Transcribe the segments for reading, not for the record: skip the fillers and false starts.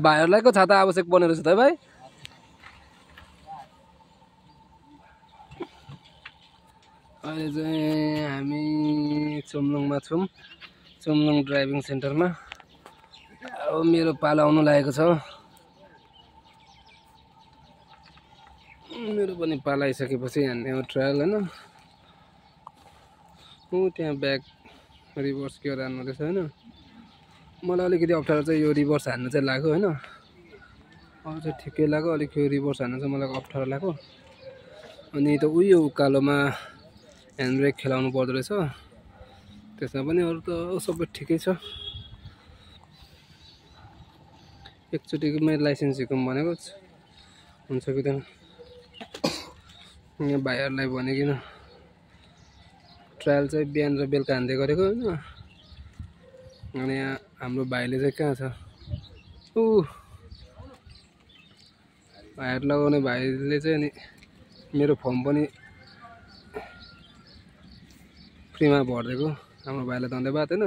भाइहरूलाई को छाता आवश्यक पर्ने रहेछ त भाइ। अहिले चाहिँ हामी चुम्लुङमा छौँ, चुम्लुङ ड्राइभिङ सेन्टरमा। अब मेरो पालो आउनु लागेको छ, मेरो पनि पालो आइसकेपछि हान्ने हो ट्रायल होइन। त्यहाँ ब्याक रिभर्स गियर हान्नु रहेछ होइन। मलाई अलिकति अप्ठ्यारो चाहिँ यो रिभर्स हान्नु चाहिँ लाग्यो होइन, अरू चाहिँ ठिकै लाग्यो, अलिक यो रिभर्स हान्नु चाहिँ मलाई अप्ठ्यारो लाग्यो। अनि त उयो उकालोमा ह्यान्ड ब्रेक खेलाउनु पर्दो रहेछ, त्यसमा पनि अरू त सबै ठिकै छ। एकचोटिमै लाइसेन्स सिकौँ भनेको हुन्छ कि थिएन। यहाँ भाइहरूलाई भनेकिन ट्रायल चाहिँ बिहान र बेलुका हान्दै गरेको होइन। अनि यहाँ हाम्रो भाइले चाहिँ कहाँ छ, भाइहरू लगाउने भाइले चाहिँ अनि मेरो फर्म पनि फ्रीमा भरिदिएको। हाम्रो भाइलाई धन्यवाद होइन,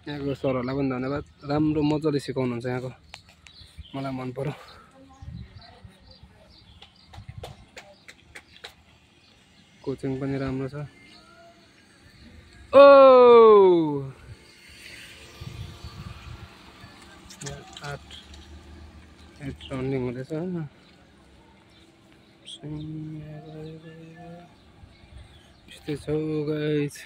यहाँको सरहरूलाई पनि धन्यवाद। राम्रो मजाले सिकाउनुहुन्छ यहाँको, मलाई मन पर्यो। कोचिङ पनि राम्रो छ। 8 राउन्डिङ हुँदैछ होइन। यस्तै छ गाइस।